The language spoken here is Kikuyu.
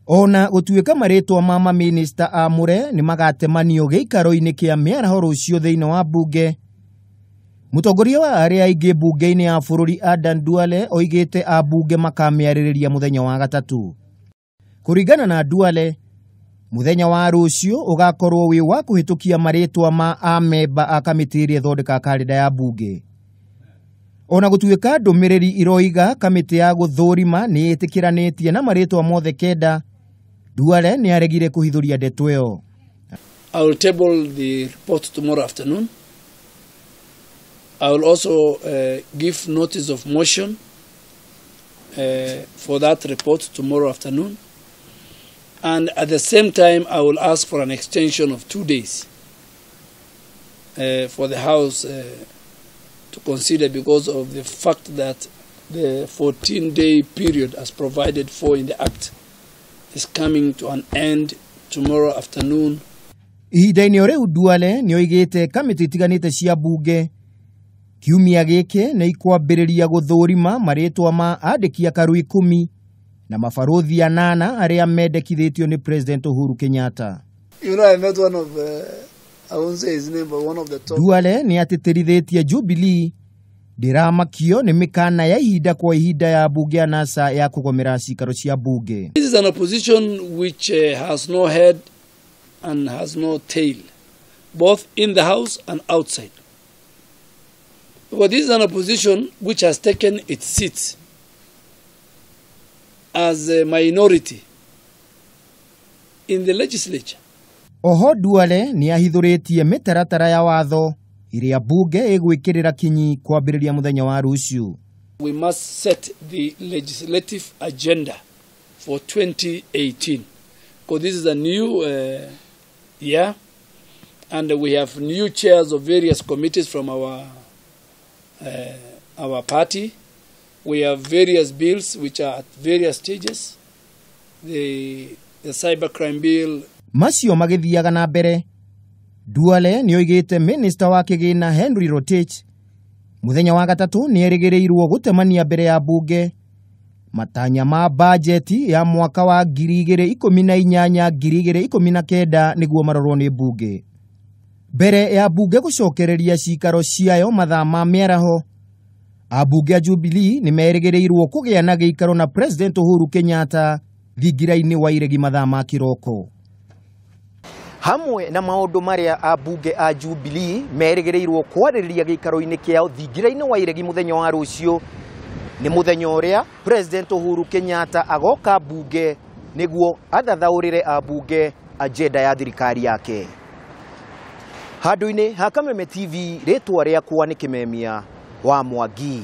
Ona gũtuĩka marĩtwa ma mamĩnĩsta amũre nĩ magatemanio gĩikaro-inĩ kĩa mĩaraho rũciũ thĩinĩ wa mbunge, mũtongoria wa arĩa aingĩ mbunge-inĩ ya bũrũri Adan Duale oigĩte ambunge makamĩarĩrĩria mũthenya wa gatatũ. Kũringana na Duale, mũthenya wa rũciũ ũgakorwo wĩ wa kũhĩtũkia marĩtwa ma amemba a kamĩtĩ ĩrĩa ĩthondekaga karenda ya mbunge. Ona gũtuĩka ndũmĩrĩri iroiga kamĩtĩ ya gũthũrima nĩ ĩtĩkĩranĩtie na marĩtwa mothe kenda, Duale nĩ aregire kũhithũria ndeto ĩyo. I will table the report tomorrow afternoon. I will also give notice of motion for that report tomorrow afternoon. And at the same time, I will ask for an extension of 2 days for the House to consider, because of the fact that the 14-day period as provided for in the Act is coming to an end tomorrow afternoon. Ihinda-inĩ o rĩu Duale nĩ oigĩte kamĩtĩ itiganĩte cia mbunge kiumia gĩkĩ nĩ ikwambĩrĩria gũthũrima marĩtwa ma andĩki akaru 10 na mabarũthi 8 arĩa mendekithĩtio nĩ President Uhuru Kenyatta. You know, I met one of, I won't say his name, but one of the top. Duale nĩ atĩtĩrithĩtie Jubilee ndĩramakio nĩ mĩkana ya ihinda kwa ihinda ya mbunge ya NASA ya kũgomera cikaro cia mbunge. This is an opposition which has no head and has no tail, both in the house and outside. Because this is an opposition which has taken its seats as a minority in the legislature. Oho Duale nĩ ahithũrĩtie mĩtaratara ya watho ĩrĩa mbunge ĩgwĩkĩrĩra kinyi kwambĩrĩria mũthenya wa rũciũ. We must set the legislative agenda for 2018, because this is a new year and we have new chairs of various committees from our party. We have various bills which are at various stages. The cybercrime bill. Macio magĩthiaga na mbere, Duale nĩ oigĩte minista wa kĩgĩna Henry Rotich mũthenya wa gatatũ nĩ erĩgĩrĩirwo gũtemania mbere ya mbunge matanya ma bajeti ya mwaka wa 2018 2019 nĩguo marorwo nĩ mbunge. Mbere ya mbunge gũcokereria cikaro ciayo mathaa ma mĩaraho, ambunge a Jubilee nĩ merĩgĩrĩirwo kũgĩa na gĩikaro na President Uhuru Kenyatta thingira-inĩ wa iregi mathaa ma kĩroko. Hamwe na maũndũ marĩa ambunge a Jubilee merĩgĩrĩirwo kwarĩrĩria gĩikaro-inĩ kĩao thingira-inĩ wa iregi mũthenya wa rũciũ nĩ mũthenya ũrĩa President Uhuru Kenyatta agoka mbunge nĩguo athathaũrĩre ambunge agenda ya thirikari yake. Handũ-inĩ ha Kameme TV, rĩtwa rĩakwa nĩ Kĩmemia wa Mwangi.